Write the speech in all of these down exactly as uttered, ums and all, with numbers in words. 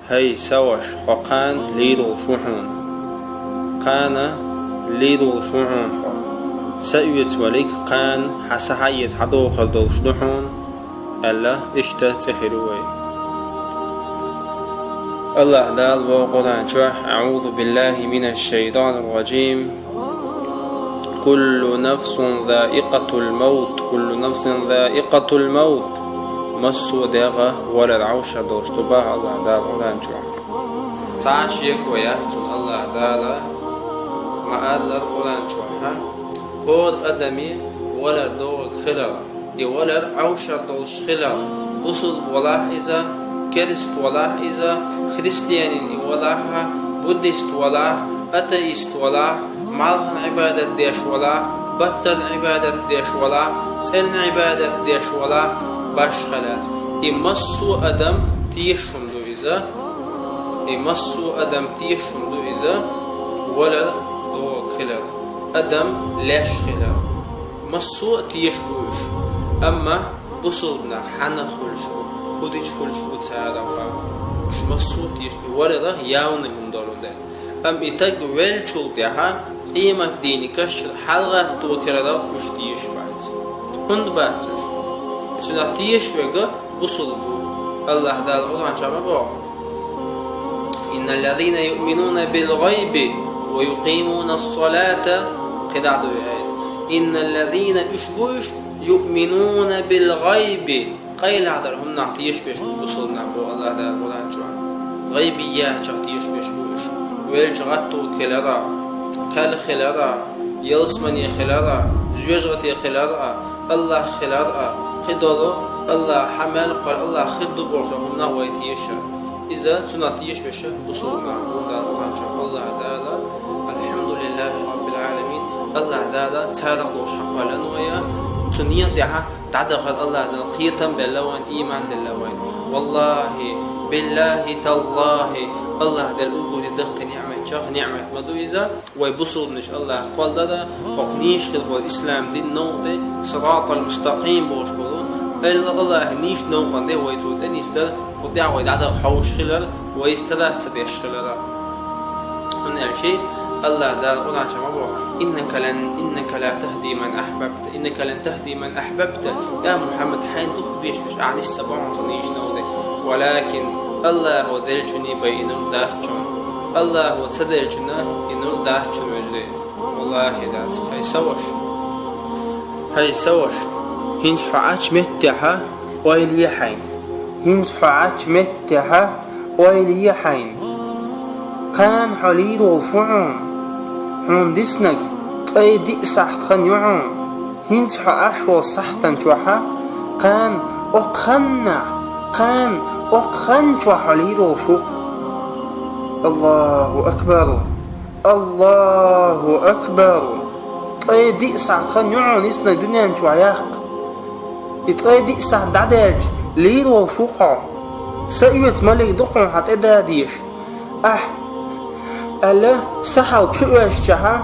ХӀай са ваша, хьо кхана лийр волуш ву хьуна. Кхана лийр волуш ву хьуна хьо. Са оьцу малик кхана хьан са хьаэца хьадохур долуш ду хьуна, аьлла, иштта цӀе хир ву вай. АллахӀ Дала боху Къуръан чохь: «أعوذ بالله من الشيطان الرجيم. كل نفس ذائقة الموت، كل نفس ذائقة الموت». Массо а дегӀ валар Ӏовшар долуш ду боху АллахӀ Дала Къуръан чохь. Цхьа а шеко яц цунна АллахӀ Дала ма-аллара Къуръан чохь: хӀора адаме валар догӀург хиларх, и валар Ӏовшар долуш хиларх, бусулба валахь иза, керста валахь иза, христианин и валахь, буддист валахь, атеист валахь, малхана Ӏибадат деш валахь, баттарна Ӏибадат деш валахь, цӀерна Ӏибадат деш валахь, башхалац. И массо а адам тешаш хӀума ду иза, и массо а адам тешаш хӀума ду иза, валар догӀург хилар, адам леш хилар. Массо а тешаш бу уьш. Амма бусулба нах хьанах хуьлуш бу, хӀун дича хуьлуш бу царах, уьш массо а тешаш, и валар явный хӀума долу дела. Амма и таг веллачул тӀаьхьа къематдийнан каш чуьра хьалагӀатто хиларх уьш тешаш бац. ХӀунда бац уьш? Цунах тешаш верг бусулба ву. АллахӀ Дала Къуръан чохь ма боху: «إن الذين يؤمنون بالغيب ويقيمون الصلاة», кхидӀа а ду и аят. «إن الذين», уьш бу уьш, «يؤمنون بالغيب», къайлаха дара хӀуманах тешаш берш бу бусулба нах боху АллахӀ Дала Къуръан чохь. ГӀайбиятах тешаш берш бу уьш. Веллачу гӀатталг хиларх, кхел хиларх, ялсамане хиларх, жоьжахате хиларх, АллахӀ хиларх, кхидолу АллахӀ, хьан мел кхолла АллахӀ хир ду бохучу хӀуманах вай тешар. Иза цунах тешаш берш бусулба нах бу Дала Къуръан чохь. АллахӀ Дала, алхьамдулиллахӀи раббил Ӏаламин, АллахӀ Дала царах долуш хьакхоьллина вай, цу некъа тӀехь дӀадахар АллахӀ Дала кхетам а белла вайна, ийман а делла вайна. ВаллахӀи, биллахӀи, таллахӀи, АллахӀ Дала уггаре даккхий ниӀматех ниӀмат ма ду иза, вай бусулбанаш АллахӀа кхолладар, хӀокху нийса хила болу ислам дин новкъа тӀе, сиратал мустакъим бохуш болу, Алла-, АллахӀан нийсачу новкъана тӀе вай цо тӀе нисдар, кху тӀехь вай дӀадахар хьовсуш хилар, вай старах ца деш хилар. ХӀунда аьлча АллахӀ Дала Къуръан чохь ма боху: «إنك لن، إنك لا تهدي من أحببت». «إنك لن تهدي من أحببت». Я Мухьаммад, хьайна дукха беш беш ахь нисса бохьун ца нийсачу новкъа тӀе. ВалакӀин АллахӀо деллачунна бен и нур дац шуна. АллахӀо ца деллачунна и нур дац шуна, вежарий. ВаллахӀи дац, хӀай са ваша. ХӀай са ваша. ХӀинца хьо Ӏачу меттехьа ойла е хьайна. ХӀинца хьо Ӏачу меттехьа ойла е хьайна. Кхана хьо лийр волуш ву хьуна. Хьуна диснарг ткъе диъ сахьт хан ю хьуна. ХӀинца хьо Ӏаш волу сахьтан чохьа, кхана окху ханнахь, кхана окху хан чохь хьо лийр волуш ву-кх. Аллаху акбар! Аллаху акбар! Ткъе диъ сахьт хан ю хьуна диснарг дуьнен чохь яккха. И ткъе диъ сахьт дӀадаьлча, лийр волуш ву-кх хьо. Са оьцу малик ду-кх хьуна хьан тӀе да дезаш. Ахь, аьлла, са хьал чу оьшучохьа,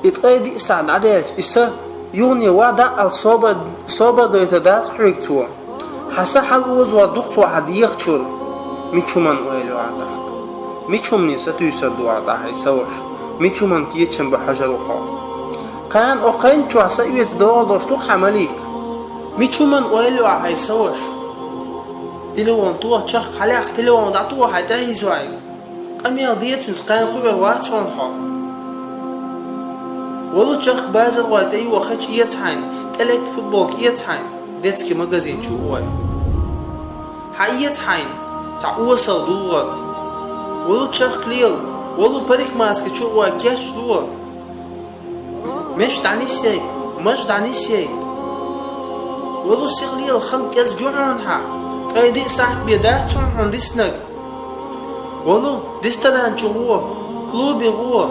и ткъе диъ сахьт дӀадаьлча, и са юхане ван дӀа аьлла собар, собар дойтур дац хьоьга цо. Хьан са хьал озор ду-кх цо хьан дегӀа чуьра. Мича хӀуманна ойла йо ахь тӀаккха? Мича хӀумане сатуьйсур ду ахь тӀаккха, хӀай са ваша? Мича хӀуманна кечам бан хьажар ву хьо? Кхана окху хан чохь са оьцу догӀу долуш ду-кх хьан малик. Мича хӀуманна ойла йо ахь, хӀай са ваша? Телефон тоха, чехка хьалаяккха, телефон дӀатоха, хьайн тӀехьийзо хьайга. Къамел де цуьнца, кхана кхуьур вац хьуна хьо. Валу чехка, базар гӀой тӀе йохийча эца хьайна, тӀелетта футболка эца хьайна, детский магазин чу а гӀой. Хьан эца хьайна цхьа осал дугӀар. Валу чехка лела, валу парикмахерски чу а гӀой кечдо. Меш дӀанисъяй, маж дӀанисъяй. Валу сиха лела, хан кӀезиг ю хьуна хьан, ткъе диъ сахьт бен дац хьуна хьуна диснарг. Валу ресторан чу гӀо, клубе гӀо,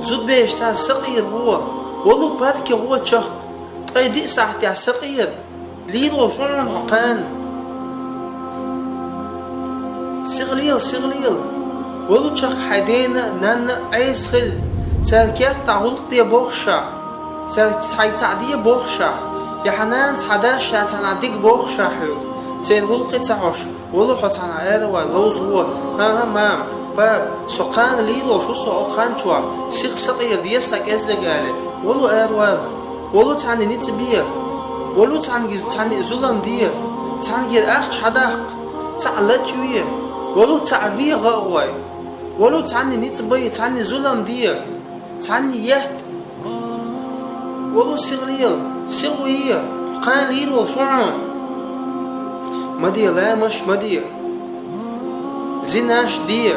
зудабераш царна сакъера гӀо, валу парке гӀо чехка, ткъе диъ сахьтехь сакъера. Лийр волуш ву хьуна хьо кхана. Сиха лела, сиха лела. Валу чехка, хьайн дена а, нанна а Ӏеса хила. Цара кертахь гӀуллакх де боху ша. Цара хьайга цхьаъ де боху ша. Я хьан нанас, хьан дас ша цхьанхьа дика боху ша хьоьга, церан гӀуллакхе ца хьожуш. Вало хьо цхьана аравала, ловза гӀо: «ХӀан-хӀа, мама, папа, со кхана лийролаш ву со окху хан чохь, сиха сакъера деза сан кӀеззиг», — аьлла. Вало аравала. Вало цхьанна ницкъ бе. Вало цхьаьнгара, цхьанна зулам де. Цхьаьнгара ахча хьадаккха. Цхьаъ лачкъаве. Вало цхьаъ ве гӀа а гӀой. Вало цхьанна ницкъ бе, цхьанна зулам де. Цхьанна етта. Вало сиха лела, сиха ве, кхана лийролаш ву хьо. Ма де ламазаш, ма де. Зинаш де,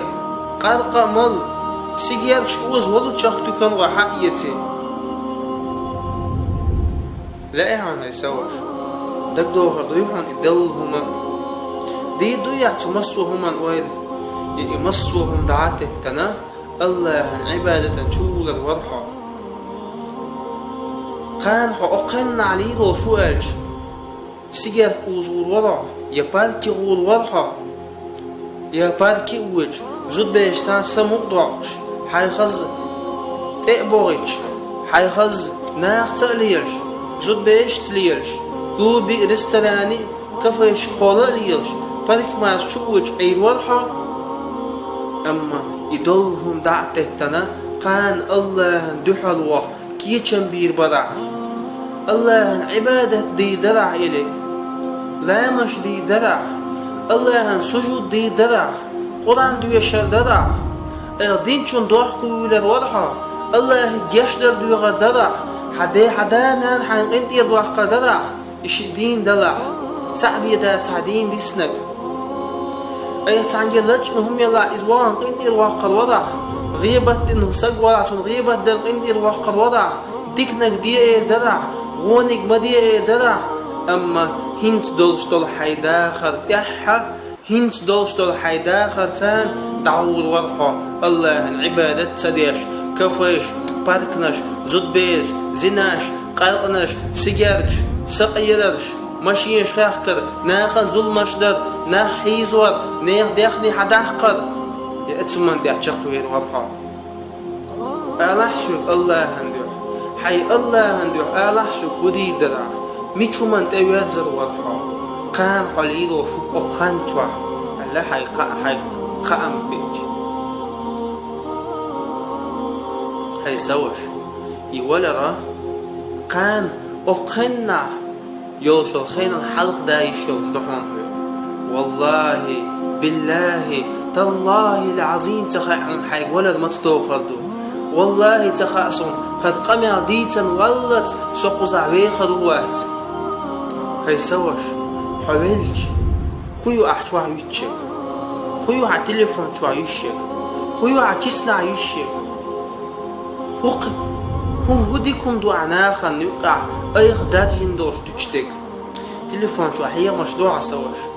къаркъа мала, сигеркаш оза, вало чехка туькан гӀой хьаэца. Лаьий хьуна, хӀай сан ваша? ДагадогӀур дуй хьуна и долу хӀума? Дийр дуй ахь цу массо а хӀуман ойла? И, и массо а хӀума дӀа а теттина, Аллахьан Ӏибадатан чу вулар вара хьо. Кхана хьо окху хенахь лийролаш ву аьлча, сигерка узур вара хьо, я парке гӀур вара хьо, я парке а воьдуш, зудабераш цхьаьна самукъа доккхуш, хьайн хаза тӀе а бохуьйтуш, хьайн хаза нахаца а лелаш, зудаберашца лелаш, клубе а, ресторане а, кафешка холла а лелаш, парикмахершка чу а воьдуш Ӏийр вара хьо. Амма и долу хӀума дӀа а теттина, кхана Аллахьан дуьхьал ваха кечам бийр барахь, Аллахьан Ӏибадат дийр дарахь или, ламазаш дийр дарахь, Аллахьан сужуд дийр дарахь, Къуръан доьшур дарахь, айхьа динчун дохко вуьйлур вара хьо, Аллахье гечдар доьхур дарахь, хьан ден, хьан да-нана хьайна къинтӀера доккхур дарахь, и шиъ дийна далахь, цхьаъ бен дац хьан дийна диснарг. Айхьа цхьаьнгге лачкъина хӀума елахь, иза вахана къинтӀера воккхур варахь, гӀийбат дина саг валахь, цунна гӀийбат дар къинтӀера воккхур варахь, диканиг де эр дарахь, вониг ма де эр дарахь, амма хӀинца долуш долу хьайн дахар тӀехь, хӀинца долуш долу хьайн дахар царна дӀагӀур вара хьо, Аллахьан Ӏибадат ца деш, кафеш, паркнаш, зудабераш, зинаш, къаркъанаш, сигеркаш, сакъерарш, машенаш хехкар, нахана зуламаш дар, нах хьийзор, нехан даьхни хьадаккхар. Я цу хӀуманна тӀехь чекхвер вара хьо. Алахь соьга Аллахьан дуьхьа, хьайн Аллахьан дуьхьа алахь соьга хӀун дийр дарахь, мича хӀуманна тӀеверзар вара хьо, кхана хьо лийролаш ву окху хан чохь, аьлла хьайн кхаъ, хьайн хаам беача. ХӀай сан ваша, и валар а, кхана окху хенахь йолуш йолу хенал хьалха дан йиш йолуш ду хьуна хьоьга. Валлахьи, биллахьи, таллахьил-Ӏазим, ца хаьа хьуна хьайга валар маца дохур ду. Валлахьи, ца хаьа суна, хӀара къамел дийцина валлалц со кхузахь вехар ву вац. ХӀай сан ваша, хьо велча, хӀун ю ахь чохь юьттуш ерг? ХӀун ю хьан телефон чохь юьссуш ерг? ХӀун ю хьан киснахь юьссуш ерг? ХӀу кх-, хӀун, хӀун дика хӀума ду ахь нахана юккъехь айхьа даржийна долуш дуьтуш дерг? Телефон чохь хьехамаш ду хьан, сан ваша?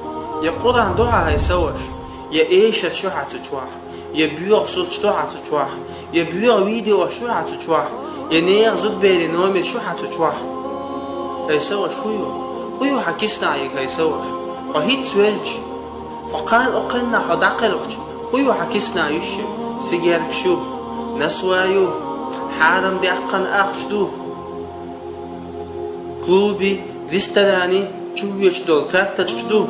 Я Къуръан ду хьан, хӀай сан ваша? Я эшарш ю хьан цу чохь? Я боьха сурташ ду хьан цу чохь? Я боьха видеош ю хьан цу чохь? Я нехан зудаберийн номерш ю хьан цу чохь? ХӀай сан ваша, хӀун ю? ХӀун ю хьан киснахь ерг, хӀай сан ваша? Хьо хӀинцца велча, хьо кхана окху хенахь хьо дӀакхелхича, хӀун ю хьан киснахь юьссуш ерг? Сигеркаш ю, насвай ю, хьарам даьккхина ахча ду, клубе, ресторане чу воьдуш долу карточкаш ду,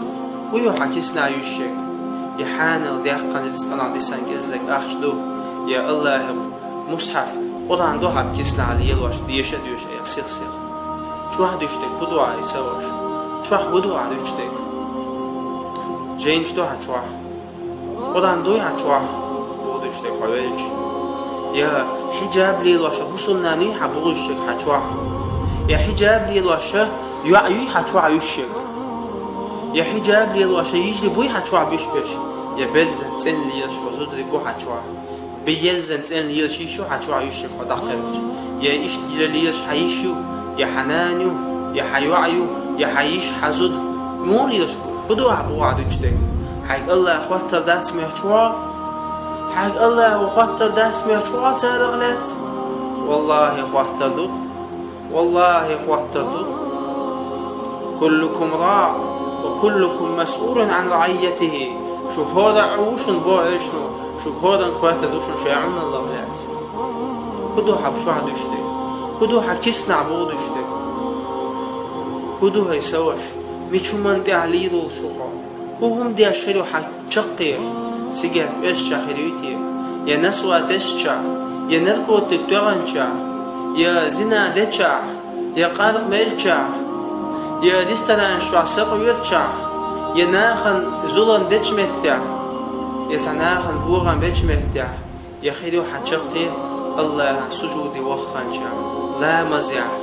хӀун ю хьан киснахь юьссуш ерг? Я хьанал даьккхина рицкъанах дисина кӀеззиг ахча ду, я Аллахьан мусхьаф, Къуръан ду хьан киснахь лелош, деша а доьшуш айхьа сих-сиха? Чохь дуьтуш дерг хӀун ду ахь, хӀай сан ваша? Чохь хӀун ду ахь дуьтуш дерг? Жайнаш ду хьан чохь? Къуръан дуй хьан чохь, боху дуьтуш дерг хьо велча? Я хьиджаб лелош хӀусамнана юй хьан бохуьйтуш дерг хьан чохь? Я хьиджаб лелош йоӀ юй хьан чохь юьссуш ерг? Я хьиджаб лелош йижарий буй хьан чохь буьсуш берш? Я берзан цӀена лелаш хьо зударий бу хьан чохь? Берзан цӀена лелаш йиш ю хьан чохь юьссуш ерг хьо дӀакхелхича? Я иштта лелаш хьан йиш ю, я хьан нана ю, я хьан йоӀ ю, я хьан йиш, хьан зуда? Муха лелаш бу? ХӀун ду ахь боху ахь дуьтуш дерг? Хьайга Аллахьа хоттар дац моьттуш ву хьо? Хьайга Аллахьа хоттар дац моьттуш ву хьо царах лаьцна? Валлахьи, хоттар ду-кх. Валлахьи, хоттар ду-кх. Куллукум раъ, ва куллукум масъулун ан раъийятихи. Шу хӀора а ву шуна, боху элчано, шу хӀоран хоттар ду шуна шайн Ӏуналлах лаьцна. ХӀун ду хьан чохь дуьтуш дерг? ХӀун ду хьан киснахь боху дуьтуш дерг? ХӀун ду, хӀай сан ваша? Мича хӀуманна тӀехь лийролаш ву хьо? Хьо хӀума деш хир ю хьа чаккхе, сигарет кӀвезача хир ю те, я насвар деча, я наркотик тоьгӀанча, я зина деча, я къаркъа мелча, я ресторанаш чу сакъверча, я нахана зулам деча меттехь, я цхьа нахана бохам беча меттехь, я хир ю хьа чаккхе Аллахьан сужуде вахханча, ламазехь,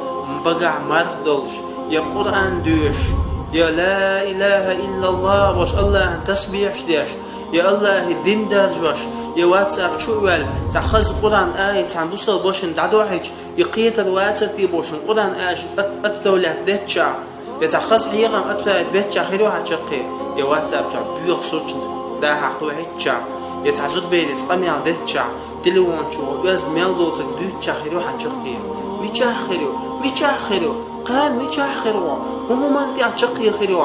багахь марха долуш, я Къуръан доьшуш, я ла илаха иллаллахӀ бохуш Аллахьан тасбихьаш деш, я Аллахьан дин даржош, я WhatsApp чу а ваьлла, цхьа хаза Къуръан аят цхьана бусалба вашина дӀадохьуьйтуш, и кхетар вацара те бохуш, цунна Къуръан аят ат-, отправлять деча, я цхьа хаза хьехам отправлять беча хир ю хьа чаккхе, я WhatsApp чохь боьха сурташ дахьа кхухьуьйтуча, я цхьа зудаберица къамел деча, телефон чу оьзда мел доцург дуьйцуча хир ю хьа чаккхе. Мичахь хир ю? Мичахь хир ю? Кхана мичахь хир ву? ХӀун хӀуманна тӀехь чаккхе хир ю?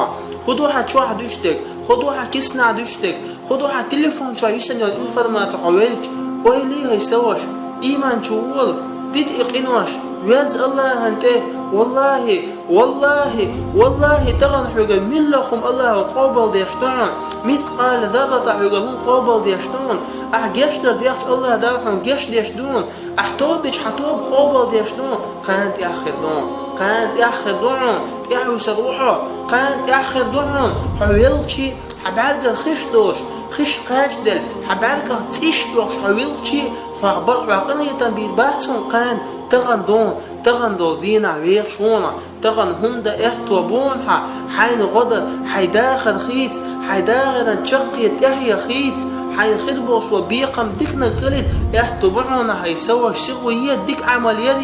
ХӀун ду хьан чохь дуьсуш дерг? ХӀун ду хьан киснахь дуьсуш дерг? ХӀун ду хьан телефон чохь йисина йолу информаци хьо велча? Ойла е, хӀай сан ваша, ийман чу вола, дита и къинош, верза Аллахьан тӀе, валлахӀи, валлахӀи, валлахӀи, тахана хьоьгара милла хӀума Аллахьо къобалдеш ду хьуна, мискъала зарратахь хьоьгара хӀума къобалдеш ду хьуна, ахь гечдар дехча Аллахь Дала хьуна гечдеш ду хьуна, ахь тоба дича хьан тоба къобалдеш ду хьуна, кхана тӀехь хир ду хьуна, кхана тӀехь хир ду хьуна, тӀаьхьа вуьсур ву хьо, кхана тӀехь хир ду хьуна, хьо велчи, хьан бӀаьргара хиш долуш, хиш кхачаделла, хьан бӀаьргах цӀиш а йохуш хьо велчи, хьох бакъ хьох къинхетам бийр бац хьуна кхана, тахана ду хьуна, тахана долу дийнахь вехаш ву хьуна, тахана хӀума дан аьтто бу хьуна хьан, хьайна гӀо дан, хьайн дахар хийца, хьайн дахаран чаккхе тӀаьхье хийца, хьайна хир болуш болу бекхам диканиг хилийта аьтто бу хьуна, хӀай сан ваша, сихо е, дика Ӏамал яра.